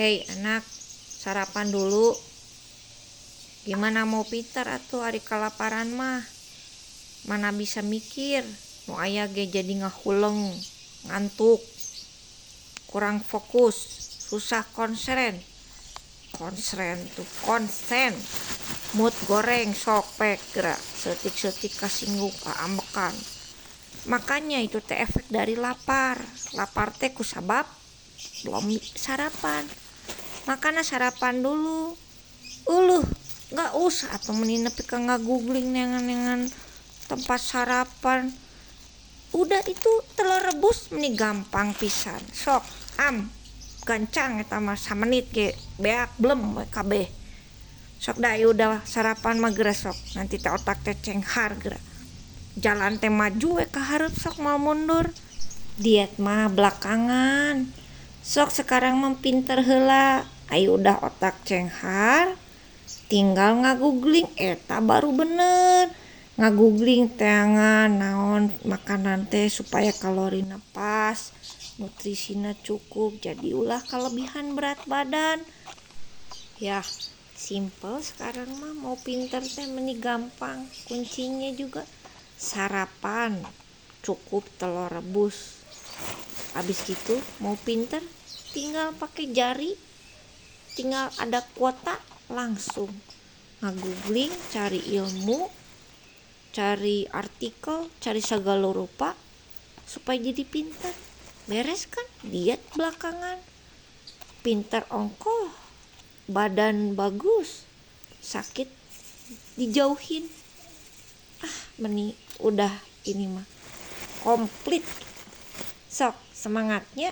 Hei anak, sarapan dulu. Gimana mau pintar atuh ari kalaparan mah? Mana bisa mikir, nu aya ge jadi ngahuleng, ngantuk, kurang fokus, susah konsen. Konsen tuh konsen. Mood goreng sok pek gerak, setik-setik kasinggung kaambekan. Makanya itu teh efek dari lapar. Lapar teh kusabab belum sarapan. Makanya sarapan dulu. Uluh, nggak usah atau meni nepi ka ngagoogling neangan-neangan tempat sarapan. Udah itu telur rebus meni gampang pisan. Sok am gancang eta mah samenit ge beak blem we kabeh. Sok dah ieu udah sarapan mah geura sok. Nanti teh otak teh cenghar geura. Jalan teh maju we ka hareup sok moal mundur. Diet mah belakangan. Sok sekarang mah pinter heula. Ayo udah otak cenghar, tinggal ngagoogling eta baru bener. Ngagoogling teangan naon makanan teh supaya kalorina pas, nutrisina cukup, jadi ulah kelebihan berat badan. Ya, simple sekarang mah mau pinter teh meni gampang. Kuncinya juga sarapan cukup telur rebus. Habis gitu mau pinter tinggal pakai jari, tinggal ada kuota langsung ngagoogling, cari ilmu, cari artikel, cari segala rupa supaya jadi pinter. Beres kan? Diet belakangan, pinter ongkoh, badan bagus, sakit dijauhin. Ah, meni udah ini mah komplit. Sok semangatnya.